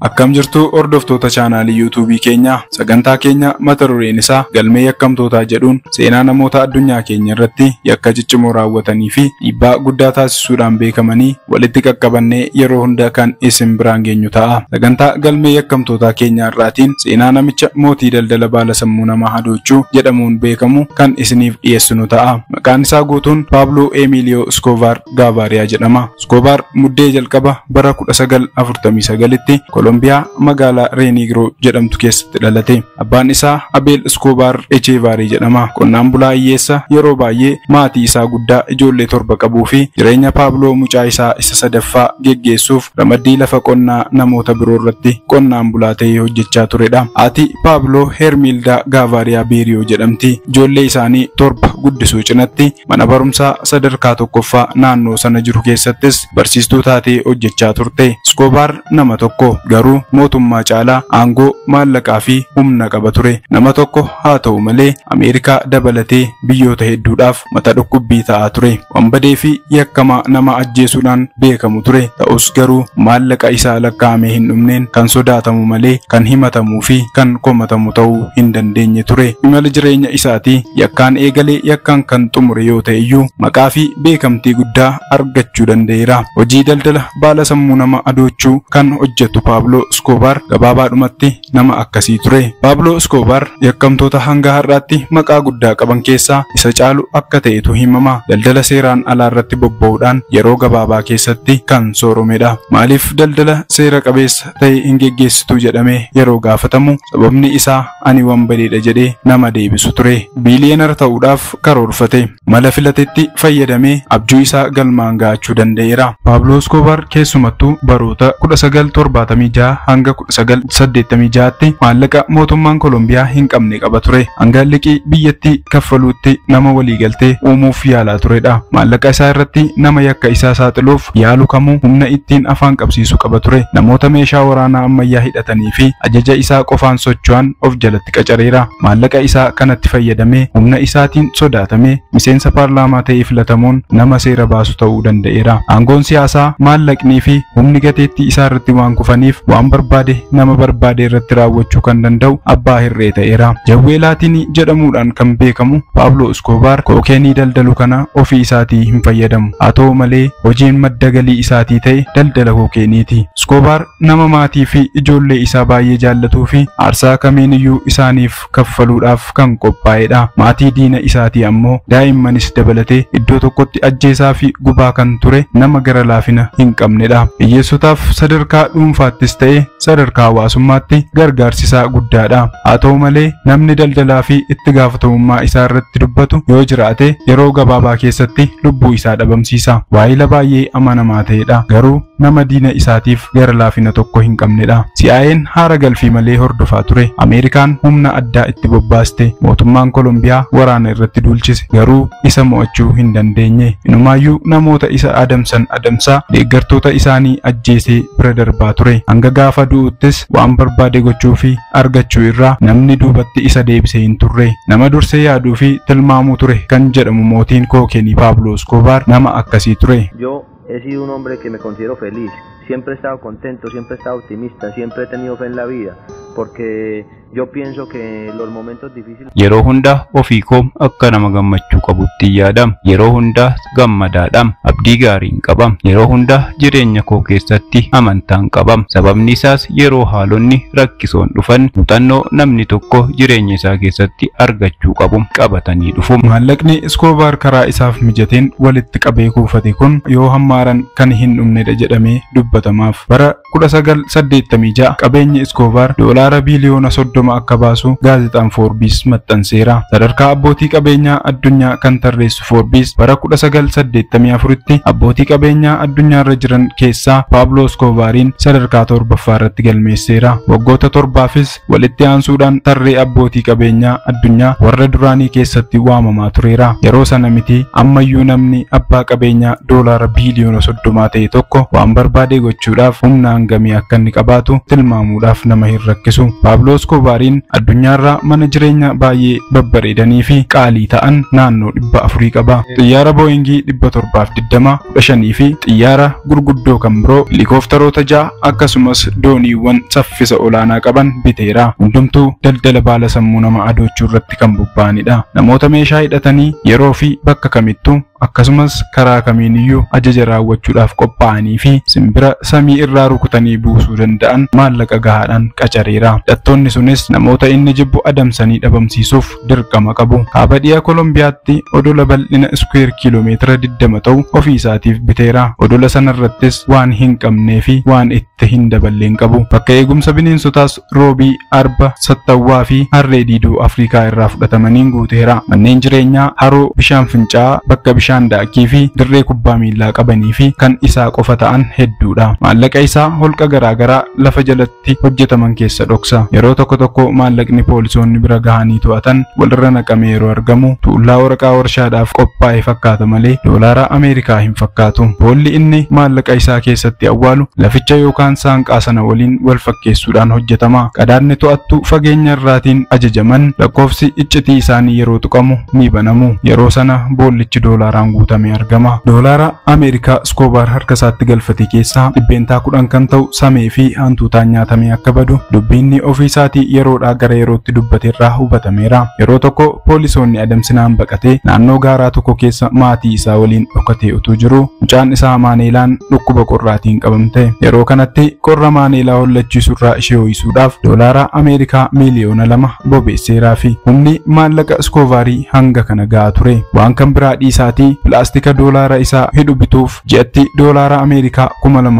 Akkam jirtu hordoftoota chaanaalii yuutuubii keenyaa, sagantaa keenya mata dureen isaa galmee yakkamtootaa jedhuun seenaa namoota addunyaa keenya irratti yakka ciccimoo raawwatanii fi dhiibbaa guddaa taasisuudhaan beekamanii walitti qaqqabannee yeroo hunda kan isin biraan geenyu ta'a. Sagantaa galmee yakkamtootaa keenyaa irraatiin seenaa namicha mootii daldala baala sammuu namaa hadoochuu jedhamuun beekamu kan isiniif dhiyeessinu ta'a. Maqaan isaa guutuun Paabloo Emiliyoo Iskoobaar Gaavaariyaa jedhama. Iskoobaar muddee jalqaba bara 1949tti Kolombiyaa magaalaa Reenigiroo jedhamtu keessatti dhalate. Abbaan isaa Abeel Iskoobaar Echevaarii jedhama. Qonnaan bulaa hiyyeessa yeroo baay'ee maatii isaa guddaa ijoollee 7 qabuu fi jireenya Paabloo mucaa isaa isa sadaffaa geggeessuuf ramaddii lafa qonnaa namoota biroo irratti qonnaan bulaa ta'ee hojjechaa turedha. Haati Paabloo Hermiildaa Gaavaariyaa Beeriyoo jedhamti. Ijoollee isaanii 7 guddisuu cinatti mana barumsaa sadarkaa tokkoffaa naannoo sana jiru keessattis barsiistuu taatee hojjechaa turte. Iskoobaar nama tokko garuu mootummaa caalaa aangoo, maallaqaa fi humna qaba ture. Nama tokko haa ta'u malee Ameerikaa dabalatee biyyoota hedduudhaaf mata dhukkubbii ta'aa ture. Wanbadee fi yakkamaa nama ajjeesuudhaan beekamu ture. Ta'us garuu maallaqa isaa lakkaa'amee hin dhumneen kan sodaatamu malee kan himatamuu fi kan komatamu ta'uu hin dandeenye ture. Imala jireenya isaatii yakkaan eegalee yakkaan kan xumure yoo ta'e iyyuu maqaa fi beekamtii guddaa argachuu danda'eera. Hojii daldala baala sammuu nama adoochuu kan hojjetu Paabloo Iskoobaar gabaabaadhumatti nama akkasii ture. Paabloo Iskoobaar yakkamtoota hanga har'aatti maqaa guddaa qaban keessaa isa caalu akka ta'etu himama. Daldala seeraan alaa irratti bobba'uudhaan yeroo gabaabaa keessatti kan sooromedha. Maaliif daldala seera qabeessa ta'e hin geggeessitu jedhamee yeroo gaafatamu sababni isaa ani wanbadeedha jedhee nama deebisu ture. Biiliyeenara ta'uudhaaf karoorfate. Mala filatetti fayyadamee abjuu isaa galmaan ga'achuu danda'eera. Paabloo Iskoobaar keessumattuu baroota 1976 hanga 1986tti maallaqa mootummaan Kolombiyaa hin qabne qaba ture. Hanga liqii biyyattii kaffaluutti nama waliigaltee uumuuf yaalaa turedha. Maallaqa isaa irratti nama yakka isaa saaxiluuf yaalu kamuu humna ittiin afaan qabsiisu qaba ture. Namoota meeshaa waraanaa ammayyaa hidhatanii fi ajaja isaa qofaan socho'an of jalatti qacareera. Maallaqa isaa kanatti fayyadamee humna isaatiin sodaatamee miseensa paarlaamaa ta'ee filatamuun nama seera baasu ta'uu danda'eera. Aangoon siyaasaa, maallaqnii fi humni gateettii isaa irratti waan kufaniif waan barbaade nama barbaade irratti raawwachuu kan danda'u abbaa hirree ta'eera. Jawwee Laatinii jedhamuudhaan kan beekamu Paabloo Iskoobaar kookeenii daldalu kana ofii isaatii hin fayyadamu. Haa ta'u malee hojiin madda galii isaatii ta'e daldala kookeeniiti. Iskoobaar nama maatii fi ijoollee isaa baay'ee jaallatuu fi aarsaa kamiiniyyuu isaaniif kaffaluudhaaf kan qophaa'edha. Maatii diina isaatii ammoo daa'immanis dabalatee iddoo tokkotti ajjeesaa fi gubaa kan ture nama gara laafina hin qabnedha. Hiyyeessotaaf sadarkaa dhuunfaattis ta'e sadarkaa hawaasummaatti gargaarsi isaa guddaadha. Haa ta'u malee namni daldalaa fi itti gaafatamummaa isaa irratti dubbatu yoo jiraate yeroo gabaabaa keessatti lubbuu isaa dhabamsiisa. Waayila baay'ee amanamaa ta'edha. Garuu nama diina isaatiif gara laafina tokko hin qabnedha. CIA'n haara galfii malee hordofaa ture. Ameerikaan humna addaa itti bobbaaste. Mootummaan Kolombiyaa waraana irratti duulchise. Garuu isa mo'achuu hin dandeenye. Inumaayyuu namoota isa adamsan adamsaa deeggartoota isaanii ajjeesee bira darbaa ture. Hanga gaafa du'uttis waan barbaade gochuu fi argachuu irraa namni duubatti isa deebisee hin turre. Nama dursee yaaduu fi tilmaamuu ture kan jedhamu mootiin kookeenii Paabloo Iskoobaar nama akkasii ture. Yo he sido un hombre que me considero feliz. Siempre he estado contento, siempre he estado optimista, siempre he tenido fe en la vida, porque yo pienso que los momentos difíciles. Yeroo hunda ofii koo akka nama gammachuu qabutti yaadam. Yeroo hunda gammadaadhaam. Abdii gaariin qabam. Yeroo hunda jireenya koo keessatti amantaan qabam. Sababni isaas yeroo haalonni rakkisoon dhufan muuxannoo namni tokko jireenya isaa keessatti argachuu qabu qabatanii dhufu. Maallaqni Iskoobaar karaa isaaf mijateen walitti qabee kuufate kun yoo hammaaran kan hin dhumnedha jedhamee dubbatamaaf. Bara 1986 qabeenyi Iskoobaar doolaara biiliyoona 30 akka baasu gaazexaan Forbes maxxanseera. Sadarkaa abbootii qabeenyaa addunyaa kan tarreessu Forbes bara 1984tti abbootii qabeenyaa addunyaarra jiran keessaa Paabloo Iskoobaariin sadarkaa 7ffaa irratti galmeesseera. Waggoota 7fis walitti aansuudhaan tarree abbootii qabeenyaa addunyaa warra duraanii keessatti waamamaa tureera. Yeroo sana miti ammayyuu namni abbaa qabeenyaa doolaara biiliyoona 30 ta'e tokko waan barbaade gochuudhaaf humna hangamii akka inni qabaatu tilmaamuudhaaf nama hin rakkisu. rakkisu. Paabloo Iskoobaariin addunyaarraa mana jireenyaa baay'ee babbareedanii fi qaalii ta'an naannoo 400 qaba. Xiyyaara Booyingii 720 15 fi xiyyaara gurguddoo kan biroo helikoophtaroota 6 akkasumas dooniiwwan saffisa olaanaa qaban biteera. Hundumtuu daldala baala sammuu nama adoochuu irratti kan bobba'anidha. Namoota meeshaa hidhatanii yeroo fi bakka kamittuu akkasumas karaa kamiiniyyuu ajaja raawwachuudhaaf qophaa'anii fi simbira samii irraa rukutanii buusuu danda'an maallaqa gahaadhaan qacareera. Hidhattoonni sunis namoota inni jibbu adamsanii dhabamsiisuuf dirqama qabu. Kaaba dhiha Kolombiyaatti odola bal'ina iskuweer kiiloomeetira 20 ta'u ofii isaatiif biteera. Odola sanarrattis waan hin qabnee fi waan itti hin daballeen qabu. Bakka eegumsa bineensotaas roobii, arba, sattawwaa fi harree diidoo Afrikaa irraa fudhatamaniin guuteera. Manneen jireenyaa haroo bishaan fincaa'aa bakka bishaan daakii fi dirree kubbaa miillaa qabanii fi kan isaa qofa ta'an hedduudha. Maallaqa isaa holqa garaagaraa lafa jalatti hojjetaman keessa dhoksa. Yeroo tokko tokko maallaqni poolisoonni bira gahanii to'atan walirra naqamee yeroo argamu tuullaa waraqaa warshaadhaaf qophaa'e fakkaata malee doolaara Ameerikaa hin fakkaatu. Boolli inni maallaqa isaa keessatti awwaalu laficha yookaan saanqaa sana waliin wal fakkeessuudhaan hojjetama. Qadaadni to'attu fageenya irraatiin ajajaman lakkoofsi iccitii isaanii yeroo tuqamu ni banamu. Yeroo sana boollichi doolaaraan guutamee argama. Doolaara Ameerikaa Iskoobaar harka isaatti galfate keessaa 10% kan ta'u samee fi hantuutaan nyaatamee akka badu dubbiinni ofii isaatii yeroodhaa gara yerootti dubbateerraa hubatameera. Yeroo tokko poolisoonni adamsinaan baqatee naannoo gaaraa tokko keessa maatii isaa waliin dhokatee utuu jiru mucaan isaa Maaneelaan dhukkuba qorraatiin qabamte. Yeroo kanatti qorra Maaneelaa hollachiisurraa ishee ho'isuudhaaf doolaara Ameerikaa miiliyoona 2 bobeesseeraa fi humni maallaqa Iskoobaarii hanga kana gahaa ture. Waan kan biraa dhiisaatii pilaastika doolaara isaa hidhu bituuf ji'atti doolaara Ameerikaa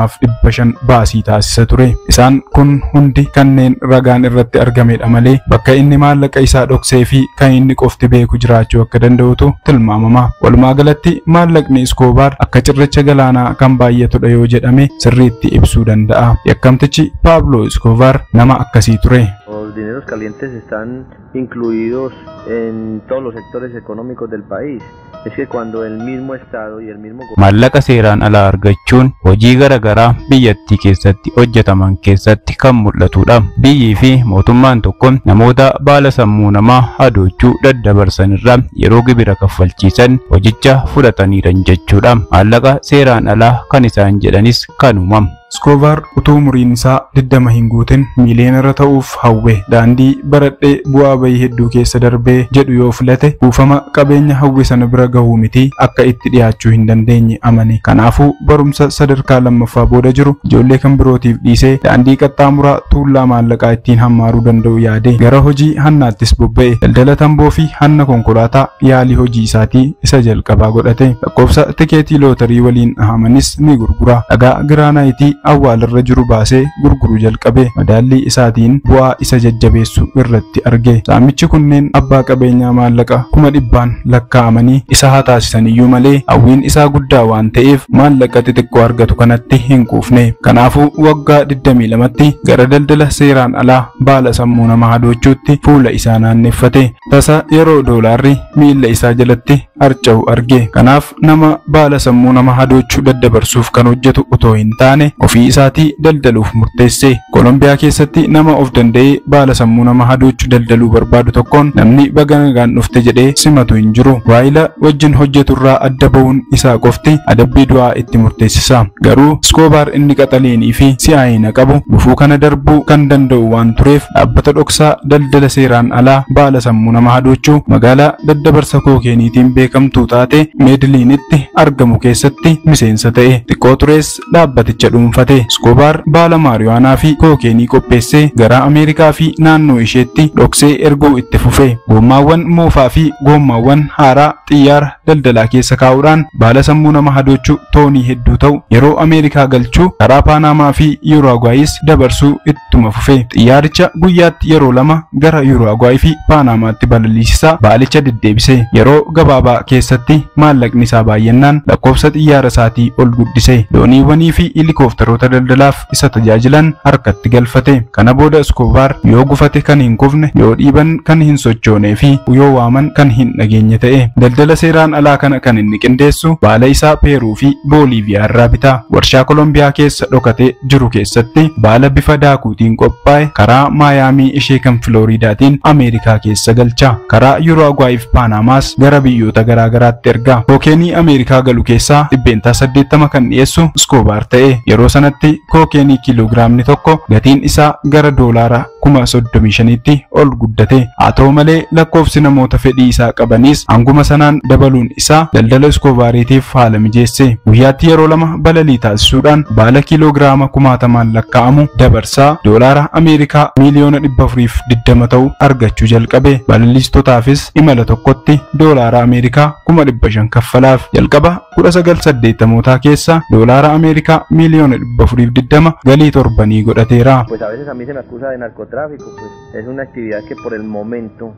2500 baasii taasisa ture. Isaan kun hundi kanneen ragaan irratti argamedha malee bakka inni maallaqa isaa dhoksee fi kan inni qofti beeku jiraachuu akka danda'utu tilmaamama. Walumaa galatti maallaqni Iskoobaar akka cirracha galaanaa kan baay'atudha yoo jedhame sirriitti ibsuu danda'a. Yakkamtichi Paabloo Iskoobaar nama akkasii ture. Los dineros calientes están incluidos en todos los sectores económicos del país. Es que cuando el mismo Estado y el mismo Maallaqa seeraan alaa argachuun hojii garaagaraa biyyattii keessatti hojjetaman keessatti kan mul'atudha. Biyyii fi mootummaan tokko namoota baala sammuu namaa hadoochuu daddabarsan irraa yeroo gibira kaffalchiisan hojicha fudhataniiran jechuudha. Maallaqa seeraan alaa kan isaan jedhanis kanuma. Iskoobaar utuu umuriin isaa 20 hin guutin miiliyoonara ta'uuf hawwe. Daandii baradhee bu'aa bayii hedduu keessa darbee jedhu yoo filate kuufama qabeenya hawwe sana bira gahuu miti akka itti dhiyaachuu hin dandeenye amane. Kanaafuu barumsa sadarkaa lammaffaa booda jiru ijoollee kan birootiif dhiisee daandii qaxxaamuraa tuullaa maallaqaa ittiin hammaaruu danda'u yaade gara hojii hannaattis bobba'e. Daldala tamboo fi hanna konkolaataa yaalii hojii isaatii isa jalqabaa godhate. Lakkoofsa tikeetii lootarii waliin dhahamanis ni gurgura. Dhagaa giraanaayitii awwaalarra jiru baasee gurguruu jalqabe. Madaallii isaatiin bu'aa isa jajjabeessu irratti arge. Saamichi kunneen abbaa qabeenyaa maallaqa 100,000 lakkaa'amanii isa haa taasisan iyyuu malee hawwiin isaa guddaa waan ta'eef maallaqa xixiqqoo argatu kanatti hin quufne. Kanaafuu waggaa 22tti gara daldala seeraan alaa baala sammuu namaa hadoochuutti fuula isaa naanneffate. Tasa yeroo doolaarri miilla isaa jalatti harca'u arge. Kanaaf nama baala sammuu nama hadoochuu daddabarsuuf kan hojjetu otoo hin taane ofii isaatii daldaluuf murteesse. Kolombiyaa keessatti nama of danda'ee baala sammuu nama hadoochuu daldaluu barbaadu tokkoon namni baga nagaan dhufte jedhee simatu hin jiru. Waayila wajjin hojjeturraa adda ba'uun isaa qofti adabbii du'aa itti murteessisa. Garuu Iskoobaar inni qaxaleenii fi si'aayina qabu gufuu kana darbuu kan danda'u waan tureef dhaabbata dhoksaa daldala seeraan alaa baala sammuu nama hadoochuu magaalaa daddabarsa kookeeniitiin beekamtuu taate Meediliinitti argamu keessatti miseensa ta'e. Xiqqoo turees dhaabbaticha dhuunfate. Iskoobaar baala maariwaanaa fi kookeenii qopheessee gara Ameerikaa fi naannoo isheetti dhoksee erguu itti fufe. Goommaawwan moofaa fi goommaawwan haaraa xiyyaara daldalaa keessa kaa'uudhaan baala sammuu nama hadoochuu toonii hedduu ta'u yeroo Ameerikaa galchuu karaa Paanaamaa fi Yuraaguwaayis dabarsuu ittuma fufe. Xiyyaaricha guyyaatti yeroo 2 gara Yuraaguwaay fi Paanaamaatti balaliisisaa baalicha deddeebise. Yeroo gabaabaa keessatti maallaqni isaa baay'annaan lakkoofsa xiyyaara isaatii ol guddise. Dooniiwwanii fi helikoophtaroota Kompiitaroota daldalaaf isa tajaajilan harkatti galfate. Kana booda Escobar yoo gufate kan hin kufne, yoo dhiiban kan hin sochoonee fi yoo waaman kan hin dhageenye ta'e. Daldala seeraan alaa kana kan inni qindeessu baala isaa Peeruu fi Booliiviyaa irraa bita. Warshaa Kolombiyaa keessa dhokatee jiru keessatti baala bifa daakuutiin qophaa'e karaa Maayaamii ishee kan Filooriidaatiin Ameerikaa keessa galcha. Karaa Yuraaguwaay fi Paanaamaas gara biyyoota garaa garaatti erga. Kookeenii Ameerikaa galu keessaa 80% kan dhiyeessu Escobar ta'e. Yeroo sanatti kookeenii kiiloogiraamni tokko gatiin isaa gara doolaara 35,000tti ol guddate. Haa ta'u malee lakkoofsi namoota fedhii isaa qabanis hanguma sanaan dabaluun isaa daldala Escobaariitiif haala mijeesse. Guyyaatti yeroo lama balalii taasisuudhaan baala kiiloogiraama kumaatamaan lakkaa'amu dabarsaa doolaara Ameerikaa miiliyoona 420 ta'u argachuu jalqabe. Balaliistotaafis imala tokkotti doolaara Ameerikaa 500,000 kaffalaaf. Jalqaba 1980mootaa keessa doolaara Ameerikaa miiliyoona 420 galii torbanii godhateera. Pues a veces a mí se me acusa de narcotráfico, pues es una actividad que por el momento,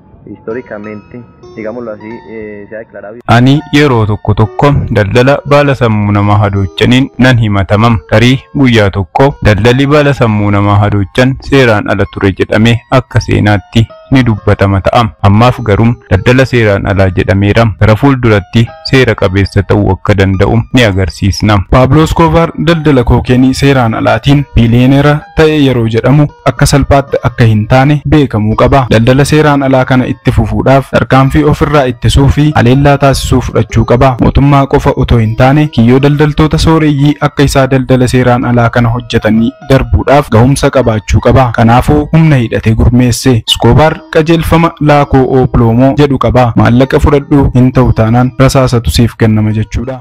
históricamente, digámoslo así, se ha declarado. Ani yeroo tokko tokko daldala baala sammuu namaa hadoochaniin nan himatamam. Tarii guyyaa tokko daldalli baala sammuu namaa hadoochan seeraan ala ture jedhamee akka seenaatti ni dubbatama ta'a. Ammaaf garuu daldala seeraan alaa jedhameera. Gara fuulduratti seera qabeessa ta'uu akka danda'u ni agarsiisna. Pablo Escobar daldala kookeenii seeraan alaatiin biiliyoneera ta'e yeroo jedhamu akka salphaatti akka hin taane beekamuu qaba. Daldala seeraan alaa kana itti fufuudhaaf tarkaanfii ofirraa ittisuu fi haleellaa taasisuu fudhachuu qaba. Mootummaa qofa otoo hin taane kiyyoo daldaltoota sooreyyii akka isaa daldala seeraan alaa kana hojjetanii darbuudhaaf gahumsa qabaachuu qaba. Kanaafuu humna hidhatee gurmeesse. Escobar qajeelfama laakoo ooploomoo jedhu qaba. Maallaqa fudhadhuu hin ta'u taanaan rasaasatu siif kennama jechuudha.